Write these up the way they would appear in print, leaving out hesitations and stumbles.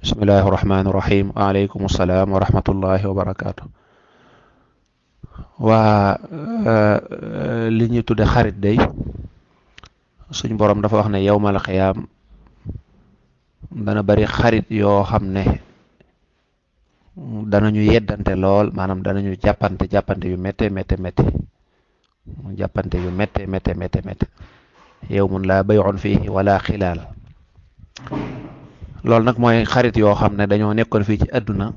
bismillahi rahmaani rahim waaleykum salaam wa rahmatullahi wa barakaatu. waa li ñu tudde xarit day suñ borom dafa wax ne yawmal xiyaam dana bari xarit yoo xam ne danañu yeddante lool, maanaam danañu jàppante yu métte métte métte jàppante yu métte métte métte métte yawmun laa bay'un fiihi wala xilaal. loolu nag mooy xarit yoo xam ne dañoo nekkoon fii ci àdduna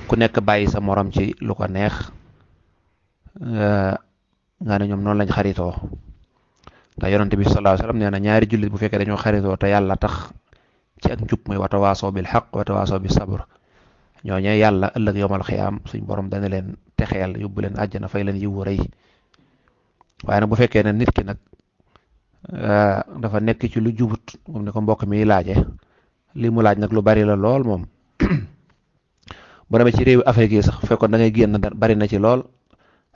ku nekk bàyyi sa morom ci lu ko neex, nga ne ñoom noonu lañ xaritoo. ndax yonent bi sallallahu alayhi wasallam nee na ñaari jullit bu fekkee dañoo xaritoo te yàlla tax ci ak njub muy watawaasoo bil xaq watawaasoo bis sabr, ñooñee yàlla ëllëg yowmal xiyaam suñ borom dana leen texeel yóbbu leen àjjana fay leen yiwu rëy. waaye nag bu fekkee ne nit ki nag dafa nekk ci lu jubut, moom ni ko mbokk mi laaje li mu laaj nag lu bari la lool moom. bu demee ci réewu Afrique yi sax fekkoon da ngay génn bari na ci lool,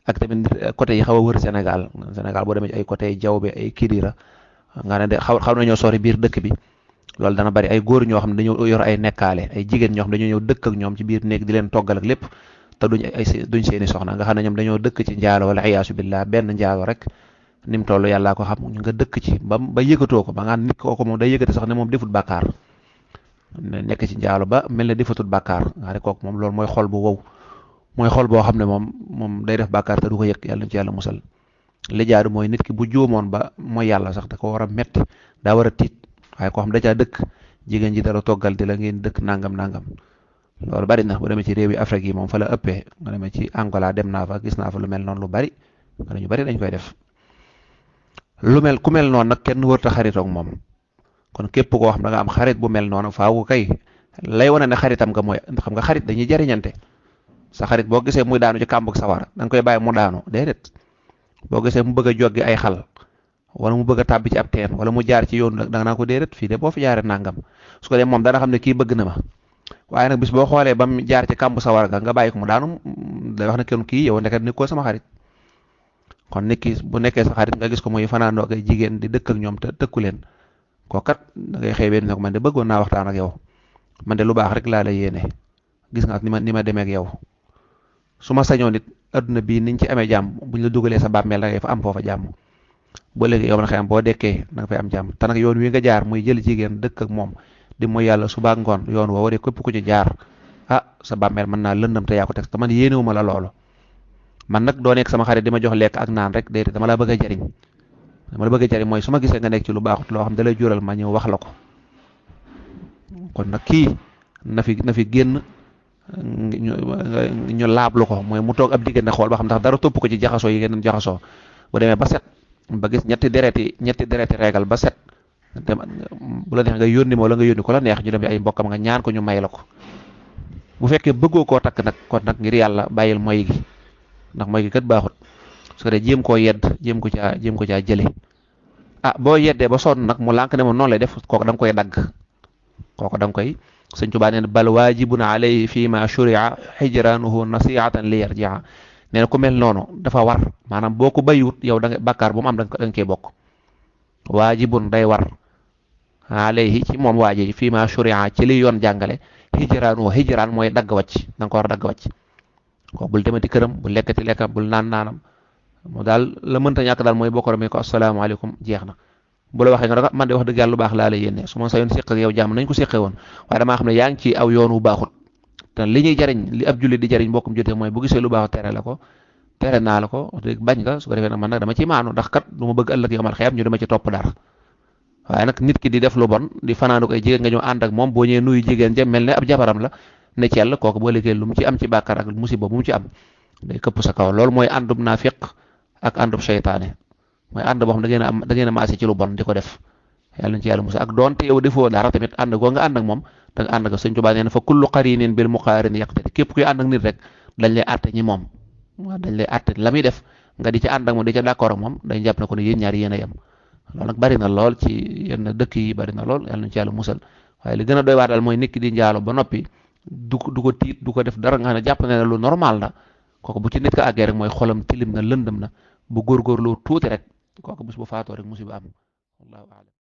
ak tamit côté yi xaw a wër Sénégal boo demee ci ay côté Jawbe ay Kidira nga ne de xaw nañoo sori biir dëkk bi. loolu dana bari ay góor ñoo xam ne dañoo yor ay nekkaale, ay jigéen ñoo xam ne dañoo ñëw dëkk ak ñoom ci biir néeg di leen toggal ak lépp te duñ seeni soxna, nga xam ne ñoom dañoo dëkk ci njaalo wala iyaasu billah, benn njaalo rek ni mu toll yàllaa ko xam, ñu nga dëkk ci ba yëgatoo ko ba nga nit kooku moom day yëgati sax ne moom defut bàkkaar, nekk ci njaalo ba mel ne defatul bàkkaar. nga ne kooku moom loolu mooy xol bu wow, mooy xol boo xam ne moom day def bàkkaar te du ko yëg. yàlla ñu ci yàlla musal. li jaadu mooy nit ki bu juumoon ba mooy yàlla sax da ko war a metti, daa war a tiit. waaye koo xam da caa dëkk jigéen ji dara toggal di la ngeen dëkk nangam nangam, loolu bari na. bu demee ci réew yi Afrique yi moom fa la ëppee. nga demee ci Angola dem naa fa, gis naa fa lu mel noonu lu bari, nga ñu bari dañ koy def. ku mel noonu nag kenn wërta xaritoog moom. kon képp koo xam da nga am xarit bu mel noonu faawu kay lay wane ne xaritam nga mooy, xam nga xarit dañuy jariñante. sa xarit boo gisee muy daanu ci kàmbug sawara da nga koy bàyyi mu daanu déedéet. boo gisee mu bëgg a joggi ay xal wala mu bëgg a tàbbi ci ab teen wala mu jaar ci yoon da nga naa ko déedéet, fii de boo fi jaaree nangam. su ko dee moom dana xam ne kii bëgg na ma. waaye nag bis boo xoolee ba mu jaar ci kàmbu sawara nga bàyyi ko mu daanu, day wax ne kenn kii yow ndeket ni ko sama xarit. kon nit ki bu nekkee sa xarit nga gis ko muy fanaandoo ak ay jigéen di dëkk ak ñoom te tëkku leen, koo kat da ngay xëy benn ne ko man de bëggoon naa waxtaan ak yow, man de lu baax rek laa la yéene, gis nga ni ma demee ak yow. su ma sañoon nit adduna bii niñ ci amee jàmm buñ la dugalee sa bàmmeel da ngay fa am foofa jàmm. boo léegi yow man xëy am boo dekkee da nga fay am jàmm. te nag yoon wi nga jaar muy jël jigéen dëkk ak moom di mooy yàlla suba ak ngoon, yoon woo waree képp ku ci jaar sa bàmmeel mën naa lëndam te yaa ko teg. te man yéenewuma la loolu. man nag doo nekk sama xarit di ma jox lekk ak naan rek déedéet, dama la bëgg a jariñ. dama la bëgg a jariñ mooy su ma gisee nga nekk ci lu baaxut loo xam da lay jural ma ñëw wax la ko. kon nag kii na fi génn ñu laablu ko, mooy mu toog ab diggante xool ba xam ndax dara topp ko ci jaxasoo yi ngeen jaxasoo. bu demee ba set ba gis ñetti dereti reegal ba set, bu la neex nga yónni ma wala nga yónni ko la neex ñu dem ay mbokkam nga ñaan ko ñu may la ko. bu fekkee bëggoo koo takk nag kon nag ngir yàlla bàyyil moy gi, ndax moy gi kat baaxut. su ko dee jéem koo yedd jéem ko caa jële. boo yeddee ba sonn nag mu lànk ne moom noonu lay def, kooku da nga koy dagg. kooku da nga koy Sëñ Tuubaa nee na bal waajibun alayhi fi ma shuria hijranuhu nasihatan li yarjia. nee na ku mel noonu dafa war, maanaam boo ko bayiwut yow da nga bàkkaar bu mu am da nga koy bokk. waajibun day war alayhi ci moom waaji fii ma shuria ci li yoon jàngale hijraan mooy dagg wàcc, da nga ko war a dagg wàcc. ko bul demati këram, bul lekkati lekkam, bul naanam. mu daal la mënta ñàkk daal mooy bokk ko asalaamaaleykum jeex na. bu la waxee nga man de wax dëgg yàlla lu baax laa la yéene, su ma sa yoon séq ak yow jàmm nañ ko séqee woon, waaye damaa xam ne yaa ngi ci aw yoon wu baaxut. te li ñuy jariñ li ab jullit di jariñ mbokkum jotee mooy bu gisee lu baaxut tere naa la ko bañ nga. su ko defee nag man nag dama ci maanu, ndax kat du ma bëgg ëllëg yomal xeyam ñu dama ci topp dara. waaye nag nit ki di def lu bon di fanaanu ko ay jigéen nga ñëw ànd ak moom boo ñëwee nuyu jigéen ja mel ne ab jabaram la ne ci yàlla, kooku boo liggéey lu mu ci am ci bàkkaar ak musiba bu mu ci am day këpp sa kaw. loolu mooy àndub naafiq ak àndub seytaane, mooy ànd boo xam da ngeen a maase ci lu bon di ko def. yàlla nañ ci yàlla musa ak doonte yow defoo dara tamit ànd goo nga ànd ak moom da nga ànd ak Sëñ Tuubaa nee na fa kullu qarinin bil muqarin yaqtadi. képp kuy ànd ak nit rek dañ lay àtte ñi moom. waaw dañ lay àtte la muy def nga di ci ànd ak moom di ca d'accord ak moom dañ jàpp ne ko ne yéen ñaar yéen a yem. loolu nag bari na lool ci yenn dëkk yi, bari na lool, yàlla nañ ci yàlla musal. waaye li gën a doy waar daal mooy nit ki di njaalo ba noppi du ko tiit du ko def dara, nga xam ne jàpp ne lu normal la. kooku bu ci nit ka àggee rek mooy xolam tilim na lëndëm na, bu góorgóorlu tuuti rek kooku bis bu faatoo rek musiba am. wallahu a'lam.